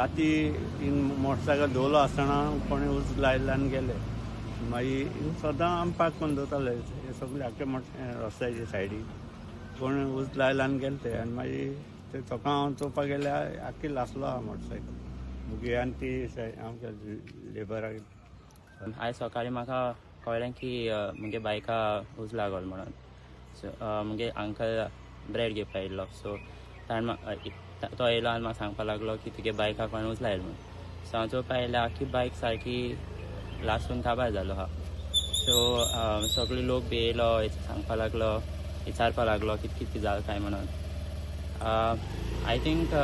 राती हिंग मोटरसायकल दवरलो आसतना कोणें उजो लायलो आनी गेले. मागीर हिंग सदां आमी पार्क करून दवरताले हे सगळे आख्खे रस्त्याचे सायडीक. कोणें उजो लायलो आनी गेले ते. आनी मागीर ते सकाळ हांव चोवपाक गेल्यार आख्खी लासलो आहा मोटरसायकल. मुगे आनी ती आमच्या लेबराक. आयज सकाळीं म्हाका कळ्ळें की मुगे बायका उजो लागलो म्हणून. सो मुगे अंकल ब्रेड घेवपा येयल्लो, सो ताणें तो येयलो आनी म्हाका सांगपाक लागलो की तुगे बायका कोणें उजो लायलो म्हणून. सो हांव चोवपा येयल्यार आख्खी बायक सारकी लासून काबार जालो आहा. सो सगळे लोक बी येयलो, सांगपा लागलो, विचारपा लागलो कितें कितें जालें काय म्हणून. I think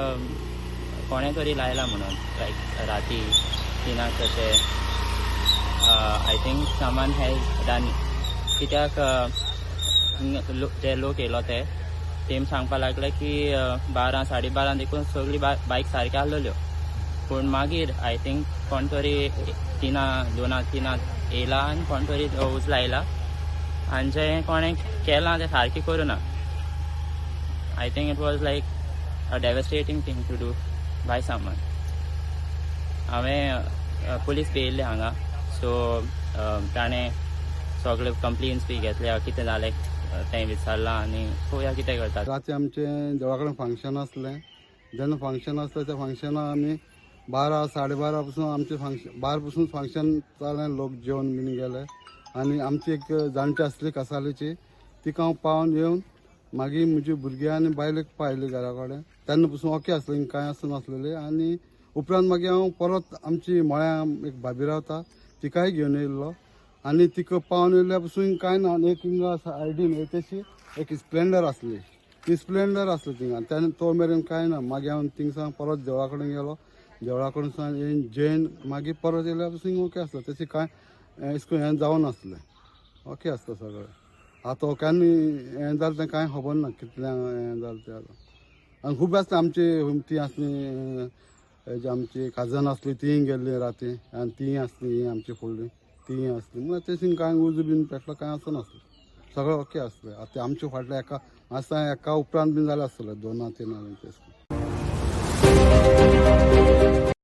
कोणें तरी लायला म्हणून, लायक राती 3क तशें. I think someone has done, कित्याक जे लोक येयलो ते तेम सांगपा लागले की 12 12:30 देखून सगळी बायक सारक्यो आसलेल्यो, पूण मागीर I think कोण तरी 3, 2 3 येयला आनी कोण तरी उजो लायला आनी जें कोणें केलां तें सारकें करूं ना. I think it was like a devastating thing to do by someone. हांवें पुलीस बी येयल्ले हांगा, सो ताणें सगळे कंप्लेन्स बी घेतल्या, कितें जालें तें विचारलां आनी पळोवया कितें करता. राती आमचें देवळा कडेन फंक्शन आसलें. जेन्ना फंक्शन आसलें त्या फंक्शनाक आमी 12 12:30 पसून आमचें फंक्शन, 12 पसून फंक्शन जालें. लोक जेवन बीन गेले आनी आमची एक जाणटी आसली कासालीची, तिका हांव पावन येवन मागीर म्हजी भुरगीं आनी बायलेक पायली घरा कडेन. तेन्ना पसून ओके आसलें, कांय आसनासलेलें. आनी उपरांत मागीर हांव परत आमची मळ्या एक भाभी रावता, तिकाय घेवन येयल्लो आनी तिका पावन येयल्या पसून कांय ना. आनी एक हिंगा सायडीन एक तशी एक स्प्लेंडर आसली, ती स्प्लेंडर आसली थिंगा. तेन्ना तो मेरेन कांय ना. मागीर हांव थिंगसान परत देवळा कडेन गेलो. देवळा कडेन सावन येवन जेवन मागीर परत येयल्या पसून ओके आसलो. तशें कांय अशें हें जावनासलें, ओके आसता सगळें. आतां केन्ना हें जालें तें कांय खबर ना, कितलें हें जालें तें आतां. आनी खूब आसलें आमची ती आसली, आमची काजन आसली, तीय गेल्ली राती आनी तीय आसली, ही आमची फुडली तीय आसली. म्हणल्यार तशें कांय उजो बीन पेटलो कांय आसनासलें, सगळें ओके आसलें. आतां आमचे फाटलें एका आसा एका उपरांत बीन जालें आसतलें, 2 3 तशें.